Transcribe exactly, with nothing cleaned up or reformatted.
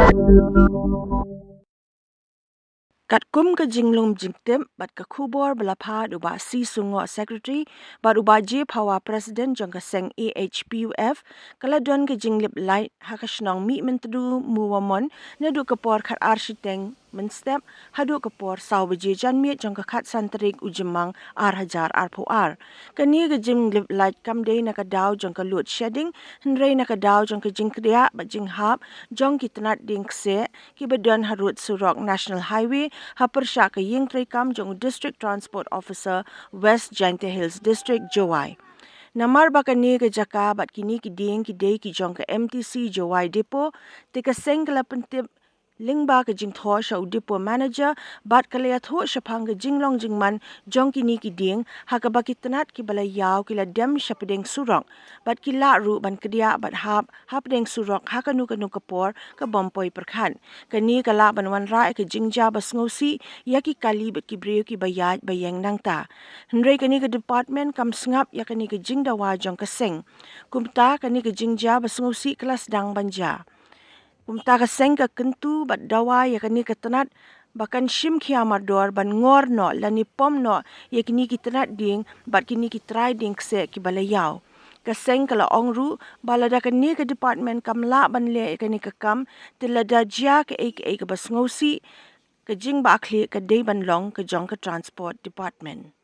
Katkum ka jinglum jingtip bad ka khubor ba la phah da u Bah C. Sungoh, Secretary, bad u Bah J. Phawa, President jong ka seng A H P U F, ka la don ka jinglip lait ha ka shnong Mihmyntdu, Moowamon, naduh ka por khat ar shiteng mynstep haduh ka por saw baje janmiet jong ka khatsan tarik u Jymmang ar hajar arphew ar. Kane ka jinglip lait kam dei na ka daw jong ka load shedding, hynrei na ka daw jong ka jingkdiah bad jinghap jong ki tnat dieng kseh kiba don harud surok National Highway, ha pyrshah ka ïing treikam jong u District Transport Officer, West Jaintia Hills District, Jowai. Namar ba kane ka jaka bad kine ki dieng ki dei ki jong ka M T C Jowai Depot, te ka seng ka la pyntip lyngba ka jingthoh sha u Depot Manager bad ka la ïathuh shaphang ka jinglong jingman jong kine ki dieng, ha kaba ki tnat kiba la ïaw ki la dem sha pdeng surok bad ki lah ruh ban kdiah bad hap hapdeng surok ha kano kano ka por ka bym poi pyrkhat. Kane ka lah ban wanrah ïa ka jingjia ba sngewsih ïa ki kali bad ki briew kiba ïaid ba ïeng nangta. Hynrei kane ka department kam sngap ïa kane ka jingdawa jong ka seng. Kumta kane ka jingjia ba sngewsih ka la sdang ban jia. Kumta ka seng ka kyntu bad dawa ïa kane ka tnat ba kan shim khia mardor ban ngor noh lane pom noh ïa kine ki tnat dieng bad kine ki trai dieng kseh kiba la ïaw. Ka seng ka la ong ruh ba lada kane ka department kam lah ban leh ïa kane ka kam, te lada jia kaei kaei kaba sngewsih, ka jingbakhlieh ka dei ban long ka jong ka Transport Department.